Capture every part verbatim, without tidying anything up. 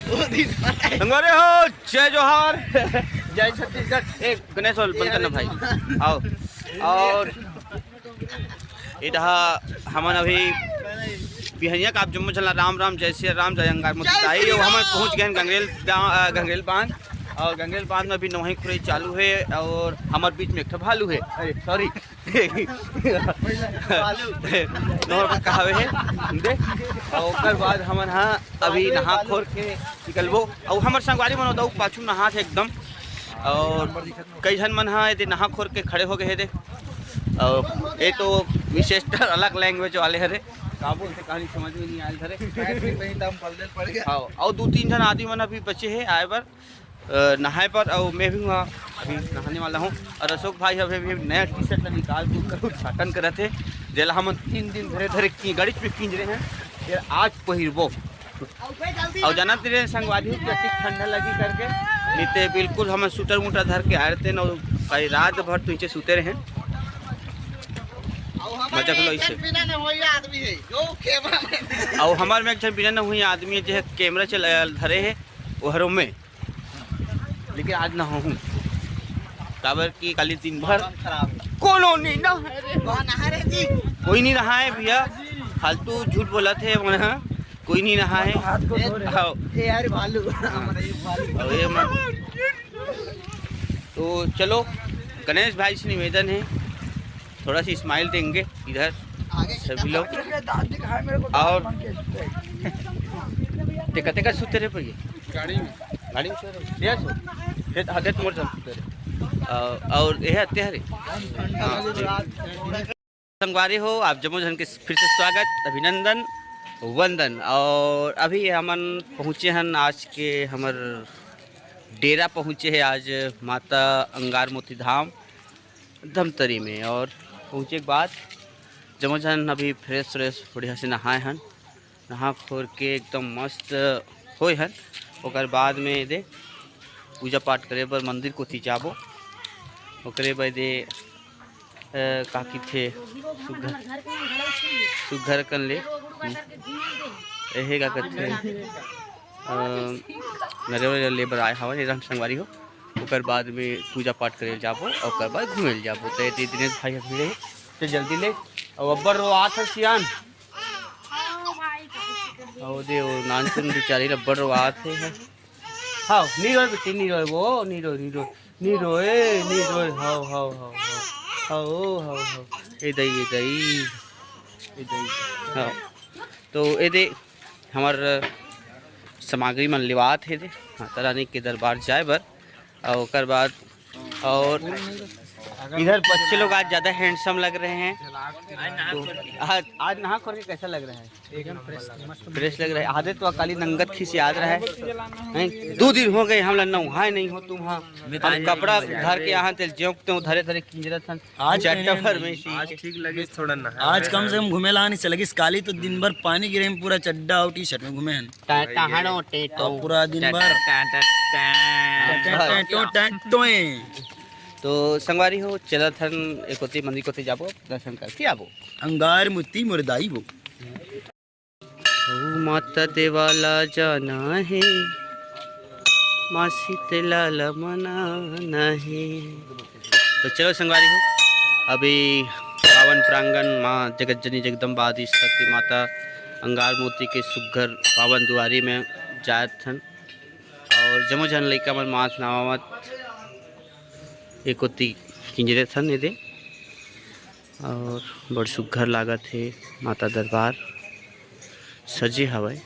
संगवारी हो, जय जोहार। जय छत्तीसगढ़। ए, गणेश वाल बंद करना भाई। आओ। और इधर हमन अभी बिहनिया का आप जम्मो झन ला राम राम, जय सिया राम, जय अंगार मोती ताई। हमन पहुंच गए हैं गंगरेल दा-, अ, गंगरेल बांध। और गंगरेल बांध में अभी नोहई खुरई चालू है और हमारे बीच में एक ठो भालू है। अरे, सॉरी। नोहर पर कहावे है, दे। और ओकर बाद हमन हा अभी नहा खोर के निकलबो। और हमर संगवारी मन होता पाछू नहात है एकदम। और कई झन मन हा एदे नहा खोर के खड़े हो गए हे दे। और ये तो विशेषकर अलग लैंग्वेज वाले हरे, का बोलते कहानी समझ में नहीं आयल हरे। पैर भी कहीं दम पलदे पड़ गया। हाँ, और दो तीन झन आदमी मन अभी बचे हैं आए बर, अ, नहाए बर, और मैं भी वहाँ अभी नहाने वाला हूँ। और अशोक भाई अभी भी नया टी शर्ट निकाल के ओकर उद्घाटन करत हे, जेला हमन तीन दिन धरे धरे की गणित में खींच रहे हैं, फिर आज पहिरबो। और जानत रहे संगवारी हो कि अतिक ठंडा लगी करके, नहीं ते बिल्कुल हम सूटर वूटर धर के आए रहते न, कई रात भर तो नीचे सूते रहे। मजा कलो इसे। और हमारे में एक झन बिना न हुई आदमी है, जो कैमरा चला धरे है, ओहरो में, लेकिन आज ना हूँ, काबर कि काली दिन भर मौसम खराब है। कोनो नहीं ना है रे। वहाँ नहा रहे जी। कोई नहीं नहाए भैया, फालतू झूठ बोलत हे, वहाँ कोई नहीं नहाए। हाथ को धो रहे। हाँ। ए यार भालू, हमारा ये भालू। और ये मत। तो चलो, गणेश भाई से निवेदन है, थोड़ा सी स्माइल देंगे इधर आगे सभी लोग। दांत दिखाए मेरे को, और दांत मांग के। तेका, तेका सुते रहे पर ये। गाड़ी में। गाड़ी में सो रहे। ये सो। ये तो हदे मोर जन सुते रहे। अ, और ये हत्या हरे। हाँ। संगवारी हो, आप जम्मो झन के फिर से स्वागत, अभिनंदन, वंदन। और अभी हमन पहुँचे हन आज के हमर डेरा पहुँचे है आज माता अंगार मोती धाम धमतरी में। और पहुँचे के बाद जम्मो झन अभी फ्रेश फ्रेश बढ़िया से नहाए हन, नहा खोर के एकदम मस्त होए हन। ओकर बाद में दे पूजा पाठ करे बर मंदिर कोती जाबो। ओकरे बाद दे, अ, का किथे सुग्घर, सुग्घर कन ले, हम्म, एहे का कथे, अ, नरियर ले बर आए हवन, ए संगवारी हो। ओकर बाद में पूजा पाठ करे जाबो, ओकर बाद घूमे जाबो। तो ये दिनेश भाई अभी रहे, तो जल्दी ले। और अब्बर रो आत है सियान। ओ दे, ओ नानचुन बेचारी रब्बड़ रोवात हे। हाँ, नी रोए बेटी, नी रोए वो, नी रोए, नी रोए, नी रोए, नी रोए, हाओ, हाओ, हाओ, हाओ। हाओ, हाओ, हाओ। ए दई, ए दई, ए दई। हाँ। तो ए दे, हमर सामग्री मन लेवात हे दे, माता रानी के दरबार जाए बर। और ओकर बाद और इधर बच्चे लोग आज ज़्यादा हैंडसम लग रहे हैं। तो आज, आज नहा खोर के कैसा लग रहा है? एकदम फ्रेश, मस्त। फ्रेश लग रहा है। आदत तो काली नंगत खिसियात रहा है, हैं? दो दिन हो गए हम लोग नहाए नहीं हो तुम, हाँ। हम कपड़ा धर के यहाँ तेल ज्यों के त्यों धरे धरे किंजरत हन। आज चड्डा भर में सी आज के। ठीक लगे थोड़ा नहा। आज कम से कम घूमे ला नहीं से लगिस, काली तो दिन भर पानी गिरे में पूरा चड्डा और टी शर्ट में घूमे हन। टा-, टहड़ो टेटो। और पूरा दिन भर टा-, टा-, टा-, टा-, टा-, टा-, टोए। तो संगवारी हो, चलत हन एकोती मंदिर कोती जाबो, दर्शन करके आबो। अंगार मुती मुरदाई बो। ओ माता देवाला जाना हे, माँ शीतला ला मनाना हे। तो चलो संगवारी हो, अभी पावन प्रांगण माँ जगत जननी जगदम्बा आदि शक्ति माता अंगार मोती के सुग्घर पावन दुआरी में जात हन। और जम्मो झन लइका मन माथ नवावत एकोती किंजरे थन एदे। और बड़ सुग्घर लागत हे माता दरबार सजे हवय।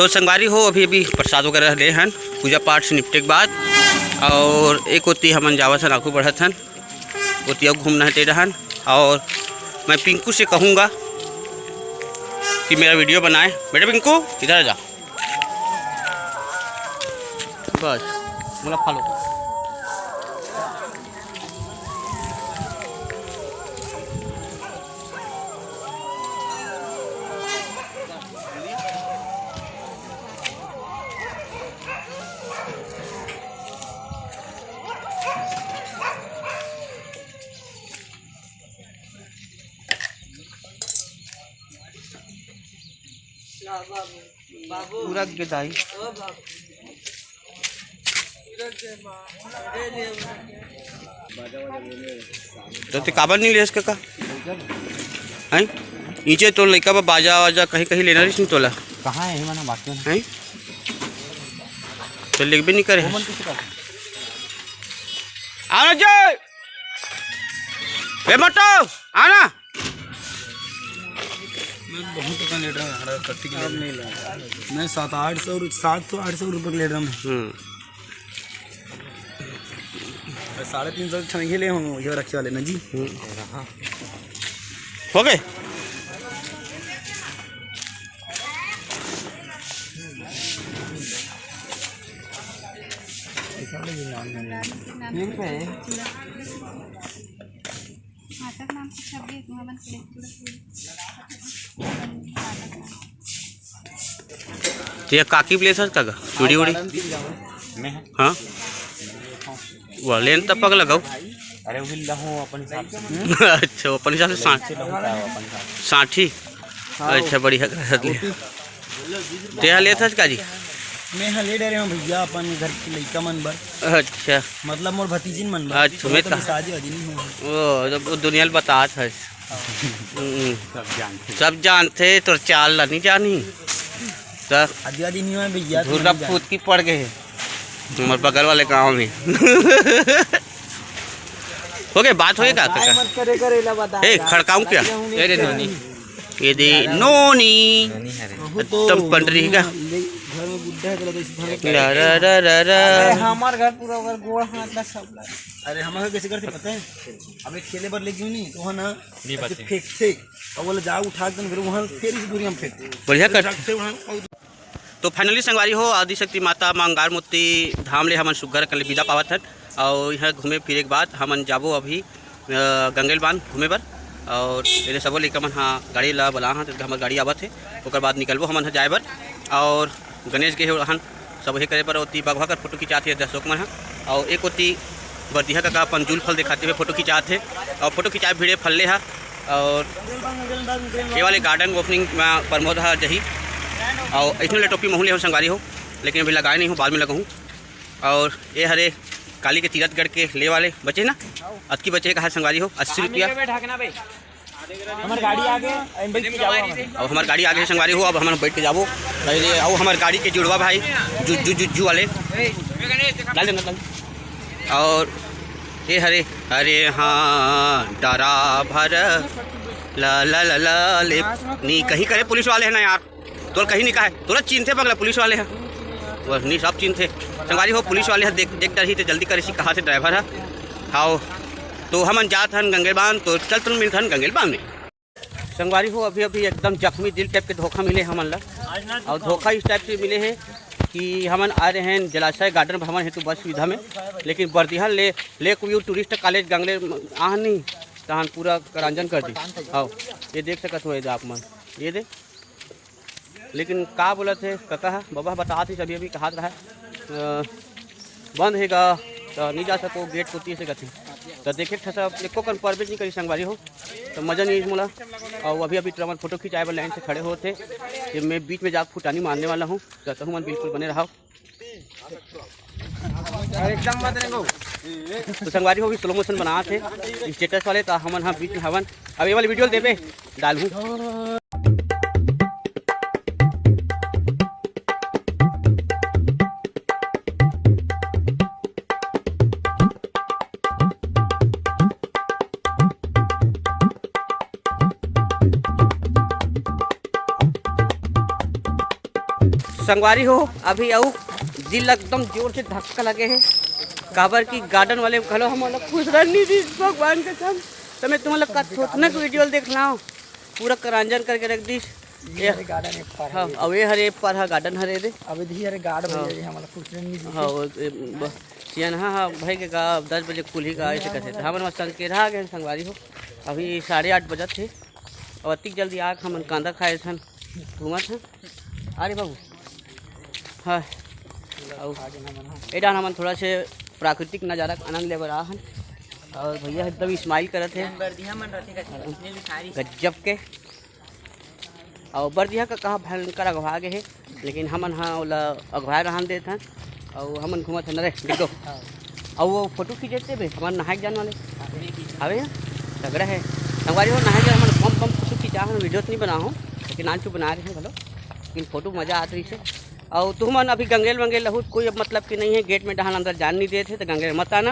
तो संगवारी हो, अभी अभी प्रसाद वगैरह ले हन पूजा पाठ से निपटे के बाद, और एक ओती हमन जावत हन, आगू बढ़त हन, ओती अउ घूमना हे तेरा हन। और मैं पिंकू से कहूँगा कि मेरा वीडियो बनाए। बेटा पिंकू, इधर आ जा। बस, बोला फॉलो। पूरा गिदाई। तो ते काबर नहीं लेस कका? हैं? नीचे तो लइका बा, बाजा वाजा कहीं कहीं लेना रहिस नहीं तोला। कहाँ है ये मना बाकी में? हैं? तो लिख भी नहीं करे। वो मन किसी का? आओ ना जी। ए मोटो, आओ ना। मैं बहुत टका ले रहा हूँ, हमारा कत्ती के अब लिए। नहीं लगा। मैं सात आठ सौ रु-, सात सौ आठ सौ रुपये के ले रहा हूँ। हम्म। मैं साढ़े तीन सौ के ठंगे ले हूँ, ये रखे वाले ना जी। हम्म। हो गए? ये पे है। माता के नाम से छब्बीस वहाँ बन के पूरा पूरी। तो ये काकी प्लेस है का? चूड़ी उड़ी? मैं हाँ। वाह, लेन त पग लगाओ। अरे, वो लहू अपन हिसाब से। अच्छा, अपन हिसाब से साठ। से लहू का अपन हिसाब से। साठी? हाँ। अच्छा, बढ़िया करत ले। ते हा लेत हस का जी? मैं हा ले डरे हूँ भैया, अपन घर के लइका मन बर। अच्छा। मतलब मोर भतीजिन मन बर। अच्छा, मैं तो कहा शादी वादी नहीं हुआ। ओ, जब वो दुनिया ल बतात हस। हाँ। हम्म। सब जानथे। सब जानथे, तोर चाल ला नहीं जानी। त आदि आदि नहीं होय भैया, धुर्रा तुमन फूट की पड़ गए हे हमर बगल वाले गांव में। हो गए, बात हो गए का, काय काका? मत करे करे ला बता ए, यार। खड़काऊं क्या? ए रे नोनी। ये दे नोनी। नोनी हरे। वो तो एकदम पंडरी का। ले, घर में बुड्ढा है, चलो तो इस घर में ला, रा, रा, रा, रा। अरे, हमार घर पूरा ओकर गोड़ हाथ ला सब ला। अरे, हमारे कैसे करते पता है? अबे खेले बर ले गयो नहीं, तो है ना, नहीं ऐसे बचे। फेंकथे। और बोले, "जा उठा के फिर वहाँ, फिर इस दूरी हम फेंकते।" बढ़िया कर। रखते वहाँ। तो finally संगवारी हो, आदिशक्ति माता मांगार मोती धाम ले हमन सुग्घर कन ले विदा पावत हन। और यहाँ घूमे फिरे के बाद हमन जाबो अभी, अ, गंगेल बांध घूमे बर। और एदे सबो लइका मन हा गाड़ी ला बला हन, तो हमर गाड़ी आवत हे, ओकर बाद निकलबो हमन ह जाए बर। और गणेश गे हे ओहन सब हे करे बर, ओती बघवा कर फोटो खिंचात हे अशोक मन ह। और एक ओती बरदिहा कका अपन जूल फल दिखाते हुए फोटो खिंचात हे। और फोटो खिंचाए भिड़े फल्ले हा। और ये वाले garden opening में प्रमोद हा जही। और इसमें ले टोपी महू ले हो संगवारी हो, लेकिन अभी लगाए नहीं हो, बाद में लगाऊँ। और ये हरे काली के तीरथ गढ़ के ले वाले बचे ना, अतकी बचे कहा संगवारी हो, अस्सी रुपया। हमार गाड़ी आ गए, हम बैठ के जाबो हम। अब हमार गाड़ी आ गए संगवारी हो, अब हमन बैठ के जाबो। पहले आओ हमार गाड़ी के जुड़वा भाई, जु-, जु-, जु-, जु वाले। डाल देना, डाल। और ये हरे, हरे हाँ, डरा भर, ला, ला, ला, ला, ले, नहीं, कहीं करे पुलिस वाले हैं ना यार। तोला कहीं नहीं कहा है, तोला चिन्हथे पगला पुलिस वाले ह। बस नहीं, सब चिन्हथे। संगवारी हो, पुलिस वाले ह देख, देख डरही तो जल्दी कर इसी कहा से ड्राइवर ह। हाओ, तो हमन जात हन गंगेल बांध, तो चल तुम मिलत हन गंगेल बांध में। संगवारी हो, अभी, अभी एकदम जख्मी दिल टाइप के धोखा मिले हमन ला। और धोखा इस टाइप से मिले है कि हमन आ रहे हैं जलाशय garden भ्रमण हेतु बस सुविधा में, लेकिन बरदिहा ले Lake View Tourist College गंगले आहन नहीं, तहन पूरा करांजन कर दी। हाओ, ये देख सकत हो, ये दे आप मन, ये दे। लेकिन का बोलत हे कका ह, बबा ह बतात हे, अभी, अभी कहात रहा, अ, बंद हे गा, तो नहीं जा सको, गेट कोती से कथे। तो देखे ठसा एको कन परबेज नहीं करी संगवारी हो, तो मजा नहीं मोला। और अभी, अभी ट्रमर फोटो खिंचाए बर लाइन से खड़े होते, ये मैं बीच में जाके फुटानी मारने वाला हूँ, तो तुम मन बिल्कुल बने रहो। एकदम मत रेंगो। तो संगवारी हो भी slow motion बनात हे status वाले, तो हमन ह बीच में हवन। अब ये वाली वीडियो देबे, डालहूँ। संगवारी हो, अभी अउ दिल एकदम जोर से धक्का लगे हे, काबर कि garden वाले घलो हमन ला खुश रहन नइ दिस भगवान कसम। त मैं तुमन ला कथोथना के video ल देख लाओ, पूरा करांजन करके रख दिस। ये ये हरे garden एक पर हाँ, हे। अउ ये हरे एक पर हा garden हरे दे। अब इधर हरे garden हाँ। बन जाही, हमन ला खुश रहन नइ दिस। हाँ, वो, ए, ब-, सियनहा हा भाई के का दस बजे खुलही का ऐसे करथे। त हमन वहाँ संकेरा आ गए संगवारी हो, अभी साढ़े आठ बजत हे। अउ अतिक जल्दी आके हमन कांदा खाए थन, घूमत हन। अरे बाबू, हाँ, अउ ए डाहन हमन थोड़ा से प्राकृतिक नज़ारा के आनंद ले बर आ हन। अउ भैया एकदम smile करत हे, गजब के। अउ बरदिहा का कहा भयंकर अगवा गे हे। लेकिन हमन ह ओला अगुवाए रहन देत हन, अउ हमन घूमत हन रे बिट्टू। अउ वो फोटो खींचते बे, हमर नहाए के जान वाले हवे ना, तगड़ा हे। संगवारी हो, नहाए के हमन बम बम फोटो खिंचा हन, video तो नहीं बना हो, लेकिन आज तो बना रहे हैं घलो, लेकिन फोटो मजा आत रहिसे। अउ तुमन अभी गंगेल वंगेल रहू, कोई अब मतलब कि नहीं है, gate में डहान अंदर जान नहीं देत हे, तो गंगेल मत आना।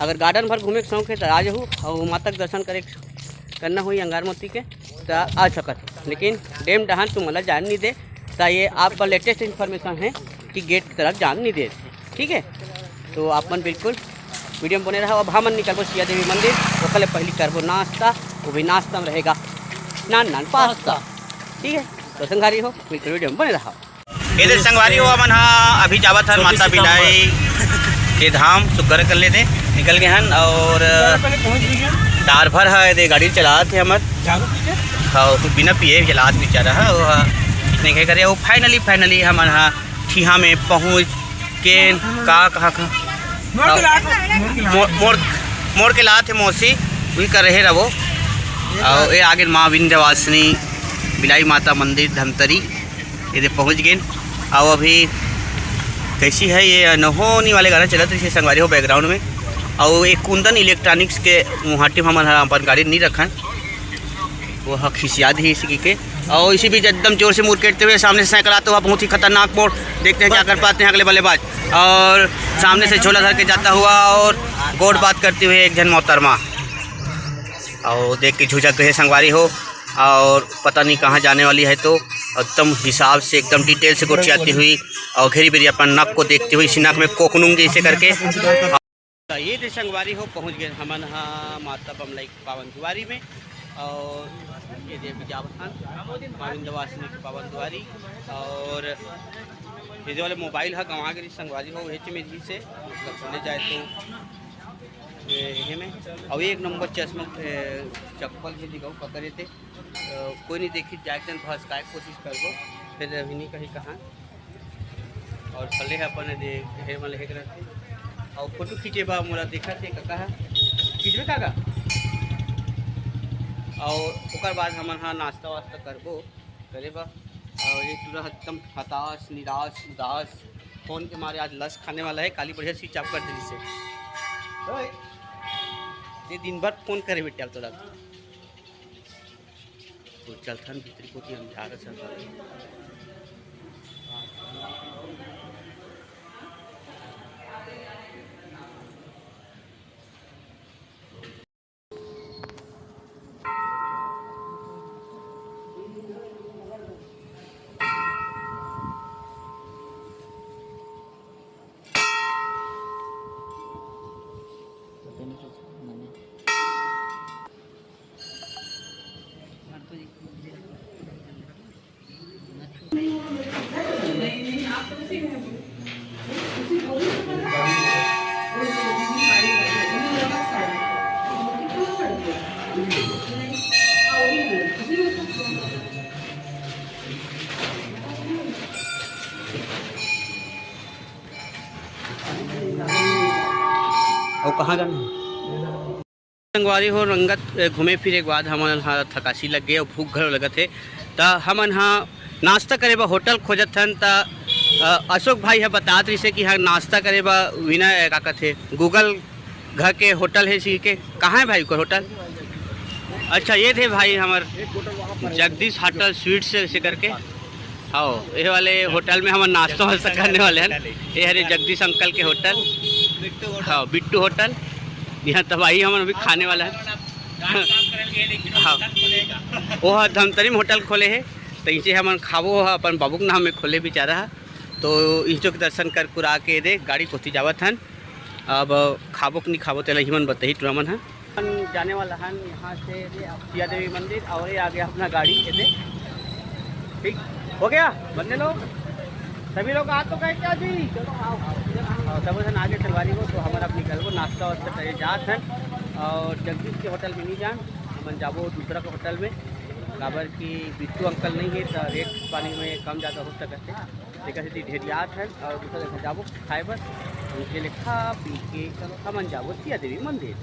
अगर garden भर घूमे के शौक है तो आ जाहू, अउ माता के दर्शन करे के करना होही अंगारमती के, त आ सकत हो, लेकिन dam डहान तुमन ला जान नहीं दे। त ये आप बर latest information है कि gate की तरफ जान नहीं दे, ठीक है? तो आप मन बिल्कुल video में बने रहो। अब हमन निकलबो सिया देवी मंदिर, ओकर ले पहली करबो नाश्ता, वो भी नाश्ता में रहेगा नान नान पास्ता, ठीक है? तो संगवारी हो, बिल्कुल video में बने रहो। ये दे संगवारी हो, हमन हा अभी जावत हन माता बिलाई के धाम, सुग्घर कर लेते निकल गए हन। और डार भर है दे गाड़ी चलात हे हमर। हाँ, बिना पिए चलात बेचारा है वो, हाँ, इतने के करे। वो finally, finally हमन हा ठीहा में पहुँच के का कहा का मोड़ के लात, मोड़ के लात। मोड़, मोड़, मोड़ के लात हे मौसी, वही कर रहे रहो। और ये आगे माँ विंध्यवासिनी बिलाई माता मंदिर धमतरी। ये दे पहुँच गेन। अउ अभी कैसी है ये अनहोनी वाले गाना चलत रहिसे संगवारी हो background में। अउ एक कुंदन electronics के मुहाटी में हमन ह अपन गाड़ी नहीं रखन, वो ह खिसिया दी इसी के। अउ इसी बीच एकदम जोर से मुड़ के हुए सामने से साइकिल आता हुआ, बहुत ही खतरनाक मोड़। देखते हैं क्या कर पाते हैं अगले बल्लेबाज। और सामने से झोला धर के जाता हुआ और गोड बात करते हुए एक झन मोहतरमा। अउ देख के झुझक गए संगवारी हो, और पता नहीं कहाँ जाने वाली है, तो एकदम हिसाब से, एकदम detail से गोठियाती हुई और घेरी बेरी अपन नक को देखती हुई, इसी नक में कोकनूंगी इसे करके। ये दे संगवारी हो, पहुँच गए हमन हा माता बमलाई के पावन दुआरी में। और ये दे अभी जावत हन माँ विंध्यवासिनी के पावन दुआरी। और ये जो वाले मोबाइल हा गंवा गे संगवारी हो, हेच में जी से मतलब ले जाए तो ये, ये में। और एक नंबर चश्मा, ए, चप्पल के दिखाओ पकड़े थे। अ, कोई नहीं देखी, जाए के भसकाए के कोशिश करबो, फिर अभी नहीं कही कहाँ। और खले है अपन दे, ढेर मन लेके रखते। और फोटो खींचे बा मोला देखा थे का कहा, खींचबे का का? और ओकर बाद हमन हा नाश्ता वास्ता करबो, करे बा। और ये पूरा एकदम हताश, निराश, उदास, फोन के मारे आज लस खाने वाला है, काली बढ़िया switch off कर देली से। ओए, ये दिन भर फोन करे बेटा तोला। तो चलथन भीतरी कोती अंधियार असन। अउ कहाँ जाना है? संगवारी हो, रंगत, ए, घूमे फिरे के बाद हमन ह थकासी लग गे अउ भूख घलो लगत हे, त हमन ह नाश्ता करे बर होटल खोजत हन। त, अ, अशोक भाई ह बतात रहिसे कि ह नाश्ता करे बर विनय, ए, का कथे, गूगल घर के होटल हे सी के। कहाँ है भाई ओकर होटल? अच्छा, ये थे भाई हमर जगदीश होटल स्वीट्स से, से करके। हाँ, ये वाले होटल में हम नाश्ता वास्ता करने वाले हैं। ये हरे जगदीश अंकल के होटल। हाँ, बिट्टू होटल। यहाँ तबाही हमन अभी खाने वाला है। हाँ, वो ह धमतरी में होटल खोले है, तो इसे हमन खाबो ह अपन बाबू के नाम में खोले बेचारा है। तो इही चो के दर्शन कर कुरा के दे गाड़ी कोती जावत हन। अब खाबो कि नहीं खाबो, तेला ही मन बताही टूरा मन ह। हम जाने वाला हन यहाँ से ये सिया देवी मंदिर और ये आ गया अपना गाड़ी, ये दे। ठीक हो गया, बंदे लोग, सभी लोग आ तो गए क्या जी? और सब जन आगे चलवारी हो तो हमारा अब निकलबो, नाश्ता वास्ता करे जात हन। और जगदीश के होटल में नहीं जान, हमन जाबो दूसरा के होटल में, काबर कि बिट्टू अंकल नहीं है तो रेट पानी में कम ज़्यादा हो सकत है। तेकर सेती ढेरियात हन और दूसरा जगह जाबो खाए बर। उनके लिए खा पी के हमन जाबो सिया देवी मंदिर।